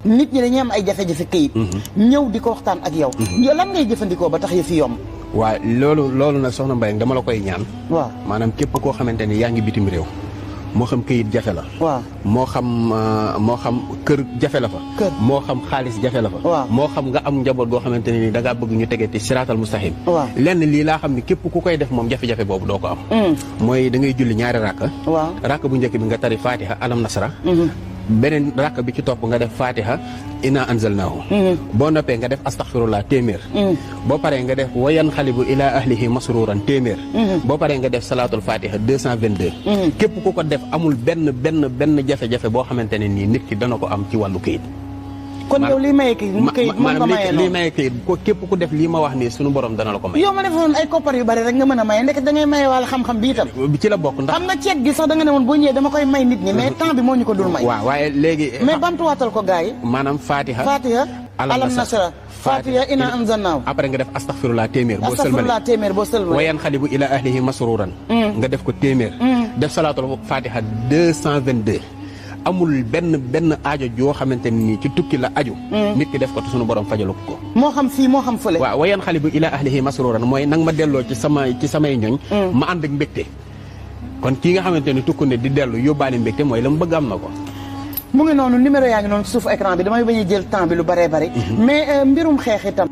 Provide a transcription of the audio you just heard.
nit ñi dañuy am ay jafe-jafe këyit. ñëw di ko waxtaan ak yow. yow lan ngay jëfandikoo ba tax yëf yi yomb. waaw loolu nag soxna Mbaye dama la koy ñaan. waaw maanaam képp koo xamante ni yaa ngi bitim réew. moo xam këyit jafe la. waaw moo xam kër jafe la fa. moo xam xaalis jafe la fa. waaw moo xam nga am njaboot goo xamante ne ni da ngaa bëgg ñu tegeti siraatal mustaqim. waaw lenn lii laa xam ne képp ku koy def moom jafe-jafe boobu doo ko am. mooy da ngay julli ñaari rakka. waaw rakka bu njëkk bi nga tari fatiha alam nasra. beneen rakk bi ci topp nga def fatiha inna anzalnaahu. boo noppee nga def astaghfirullah téeméer. boo paree nga def wayan xalibu ila ahlihi masruran téeméer. boo paree nga def salaatul fatiha 222. képp ku ko def amul benn jafe-jafe boo xamante ne nii nit ki dana ko am ci wàllu këyit. kon yow lii maye këyit maanaam lii maye këyit ko képp ku def lii ma wax nii sunu borom dana la ko may. yow ma defoon ay koppar yu bari rek nga mën a maye ndek da ngay maye wàlla xam-xam bi itam. ci la bokk ndax xam nga ceeb gi sax da nga ne woon boo ñëwee dama koy may nit ñi mais temps bi moo ñu ko dul may. waaw waaye léegi. mais bamtuwaatal ko gars yi. maanaam fatiha alam nasra fatiha ina anzalnaahu. après nga def astaghfirullah téeméer boo sëlmale astaghfirullah téeméer boo sëlmale. wayan xalibu ila ahlihi masruran nga def ko téeméer. def salaatul fatiha 222. amul benn aajo joo xamante ni ci tukki la aju. nit ki def ko te sunu borom fajalu ko. moo xam fii moo xam fële. waaw wayan xalibu ila ahlihi masruran mooy nang ma delloo ci samay ñoñ. ma ànd ak mbégte. kon kii nga xamante ni tukku ne di dellu yóbbaale mbégte mooy la mu bëgg am na ko. mu ngi noonu numéro yaa ngi noonu ci suufu écran bi damay bañ a jël temps bi lu baree bari. mais mbirum xeex itam.